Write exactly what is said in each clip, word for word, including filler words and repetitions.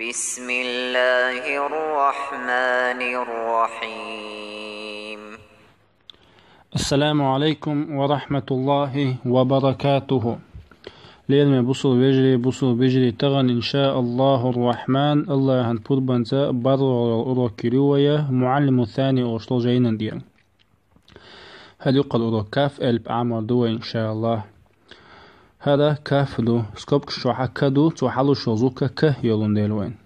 بسم الله الرحمن الرحيم. السلام عليكم ورحمة الله وبركاته. Лерме бусул вежри, бусул бежри тагъан, иншааллаху рахман, Аллахьан пурбанца баргъал урок кируя, муаллиму сани оштол жайнан диян. Хьадуькъал урок каф элп Ӏамор ду вай, иншааллах. Хьада каф ду, скобкаш чохьа ка ду, цо хьалушо зука ка йолун дел вайн.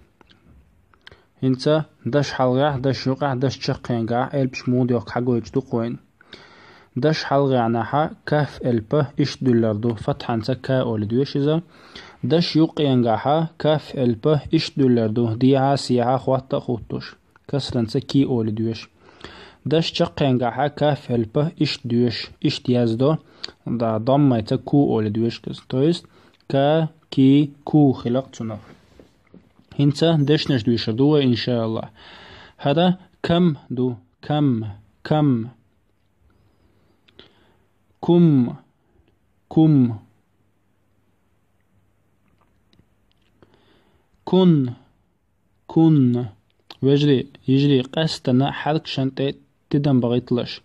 Хинца даш хьалгъяхь, даш юкъяхь, даш чаккхенгахь элпш муд йохк хьагойч дукъ вайн. Даш хьалгъяхьнахьа каф элпа ишт дуьллар ду, фатхьанца ка оли дуьш иза. Даш юкъенгахьа каф элпа ишт дуьллар ду, дияхьа сияхьа хватта хуттуш. Касранца ки оли дуьш. Даш чаккхенгахьа каф элпа ишт дуьш, ишт яздо, да, доммайца ку оли дуьш кас. То есть, ка, ки, ку хилакъ цунах. Хинца дешнаш дуьша ду вай, иншааллах. Хьада кам ду, кам, кам. Кум, кум. Кун, кун. Вежри, йижри, къаьстана хьаркшан тӀе тидам багъитлаш.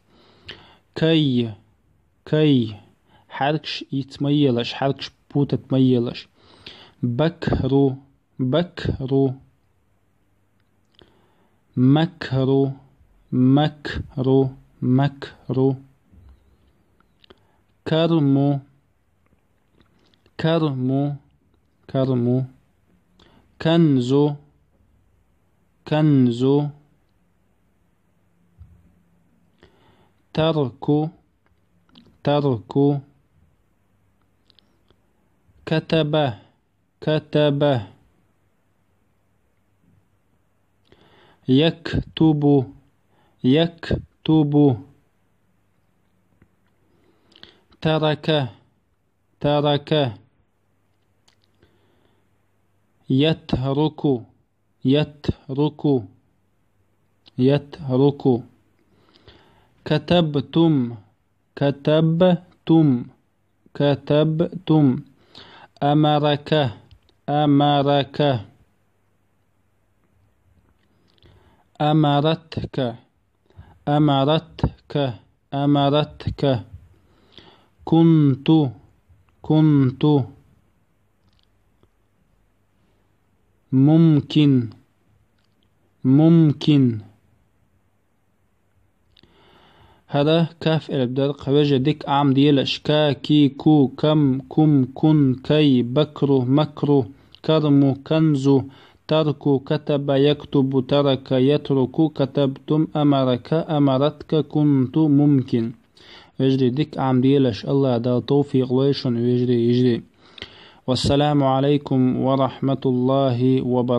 Кай, кай. Хьаркш йиц ма елаш, хьаркш путат ма елаш. Бакру, бакру. Макру, макру, макру. Карму, карму, карму. Канзу, канзу. Тарку, тарку. Катаба, كتب. يكتب، يكتب. ترك، ترك. يترك، يترك، يترك. كتبتم، كتبتم، كتبتم. أمرك، أمرك. أمرتك، أمرتك، أمرتك. كنت، كنت. ممكن، ممكن. Хьада каф элп даркъ вежа дик Ӏам делаш: ка, ки, ку, кам, кум, кун, кай, бакру, макру, карму, канзу, тарку, катаба, яктубу, тарака, ятруку, катабтум, амарака, амаратка, кунту, мумкин. Вежри дик Ӏам делаш, Аллах Дала товфикъ лойшун, вежри, йижри. والسلام عليكم ورحمة الله وبركاته.